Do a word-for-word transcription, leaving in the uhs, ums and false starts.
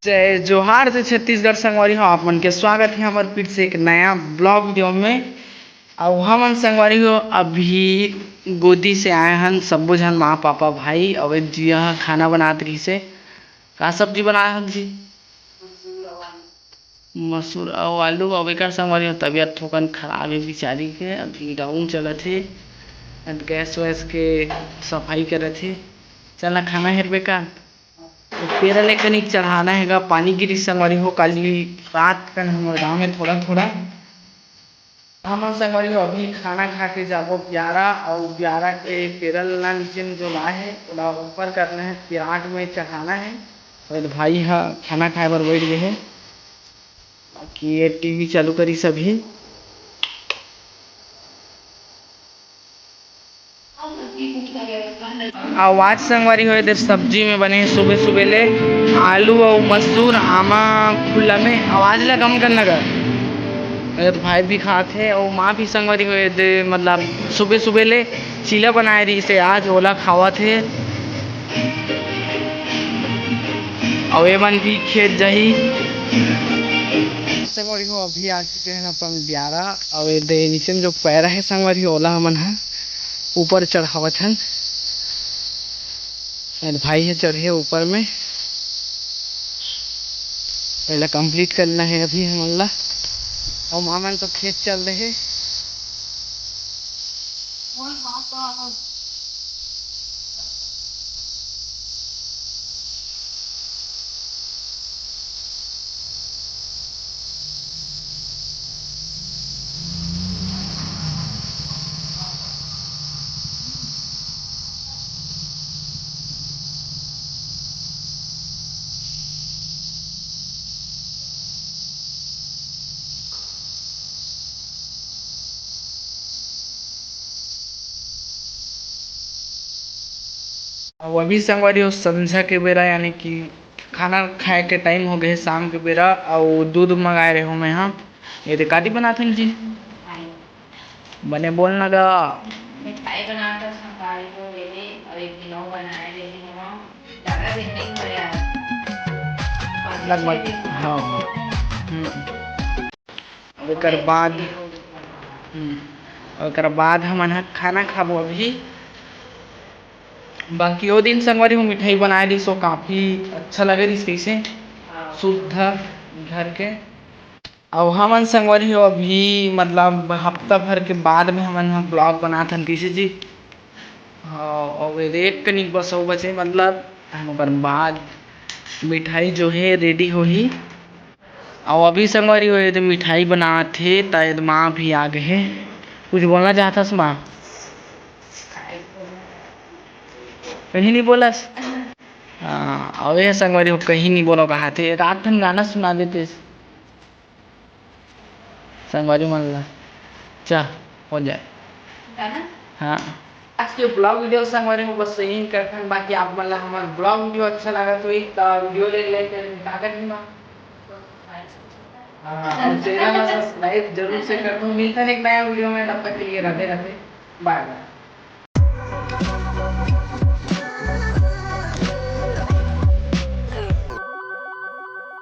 जय जोहार, जय छत्तीसगढ़ संगवारी हो, आप मन के स्वागत हे हमर फिर से एक नया ब्लॉग वीडियो में। अउ हमन संगवारी हो अभी गोदी से आए हन, सब्बो झन, माँ, पापा, भाई, अउ ए जिया ह खाना बनात रहिसे। का सब्जी बनाए हन जी? मसूर अउ आलू। अउ एकर संगवारी हो तबीयत थोकन खराब हे बिचारी के, अभी डाउन चलत हे, गैस वैस के सफाई करत हे। चल ना खाना हेरबे का। पेरा ले कनिक चढ़ाना हे गा, पानी गिरी संगवारी हो, काली रात कन हमर गाँव में थोड़ा थोड़ा। हमन संगवारी हो अभी खाना खा के जाबो बियारा, अउ बियारा के पेरा ला नीचे में जो लाए हे, ओला ऊपर करना हे, पिराट में चढ़ाना हे। अउ भाई ह खाना खाए बर बैठ गए हे, बाकी ये टीवी चालू करी सभी। अउ आज संगवारी हो एदे सब्जी में बने हे सुबह सुबह ले आलू अउ मसूर, आमा खुला में। आवाज ला कम करना गा। ए भाई भी खात हे अउ माँ भी संगवारी हो एदे, मतलब सुबह सुबह ले चीला बनाए रहिसे आज, ओला खावत हे। अउ एमन भी खेत जाही। संगवारी हो अभी आ चुके हैं अपन बियारा, अउ एदे नीचे में जो पैरा हे संगवारी हो, ओला हमन ह ऊपर चढ़ावत हन। मेरे भाई हे चढ़े ऊपर में, पहले कंप्लीट करना हे अभी हमन ला। अउ मामन तो खेत चल रहे। अउ अभी संगवारी हो संझा के बेरा, यानी कि खाना खाए के टाइम हो गए हे, शाम के बेरा, अउ दूध मंगाए रहे हो मैं हा। ये दे कादी बनात हन जी, बने बोल ना गा। मिठाई बनात हन संगवारी हो, ये दे, अउ एक दिन अउ बनाए रहे हो, ज्यादा दिन नहीं हो यार। लगभग, हाँ, हाँ। हम्म। ओकर बाद, हम्म, ओकर बाद हमन ह खाना खाबो अभी। बाकी ओ दिन संगवारी हो मिठाई बनाए रहिस, ओ काफी अच्छा लगे रहिस, कइसे शुद्ध घर के। अउ हमन संगवारी हो अभी, मतलब हफ्ता भर के बाद में हमन ह ब्लॉग बनात हन, कइसे जी? हाँ, अउ एक कनिक बस अउ बचे, मतलब ओकर बाद मिठाई जो हे रेडी होही। अउ अभी संगवारी हो, ये दे मिठाई बनात हे, त ये दे माँ भी आ गए हे। कुछ बोलना चाहत हस माँ? कहीं नहीं बोलस? हाँ, अउ ये संगवारी हो, कहीं नहीं बोलो कहाथे। एक आध ठन गाना सुना देते संगवारी मन ला। चा, हो जाए। गाना? हाँ। आज के ब्लॉग वीडियो संगवारी हो बस यही करथन, बाकी आप मन ला हमर ब्लॉग वीडियो अच्छा लागत होही त वीडियो ले लाइक करके का करही माँ? हाँ, अउ चैनल ला सब्सक्राइब जरूर से कर दो। मिलथन एक नया वीडियो में, तब तक के लिए राधे राधे, बाय बाय।